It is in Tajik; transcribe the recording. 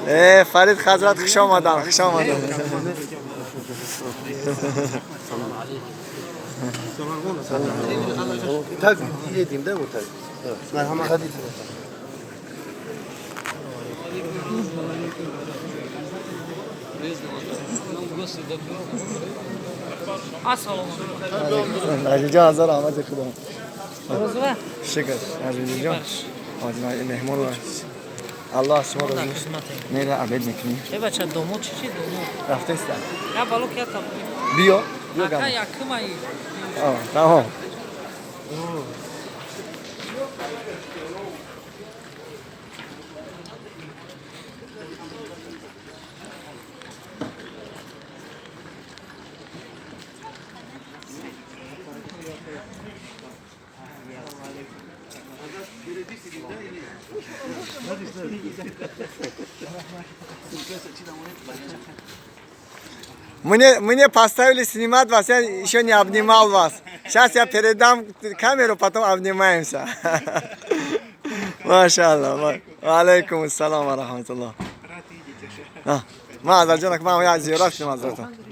Э, Фарид хазрат, хуш омадан, хуш омадан. Так, едем, да, вот так? Да. Ходите. Ассалому. Наҷибҷон, ҳазор раҳмати Худо. Розува? Шукр, Наҷибҷон. Меҳмон, Аллоҳ аз шумо розӣ. Мера обед мекунӣ. Э, бача, домод чӣ, чи домод? Рафтеста. Я балок я там. Биё, биё. Ака Гам. якумай. Тамом. Мне поставили снимать вас, я еще не обнимал вас. Сейчас я передам камеру, потом обнимаемся. Машаллах. Алейкум ассалам ва рахматуллах. Ма, Азарҷон, ман як зиёрат кунам ҳазратон.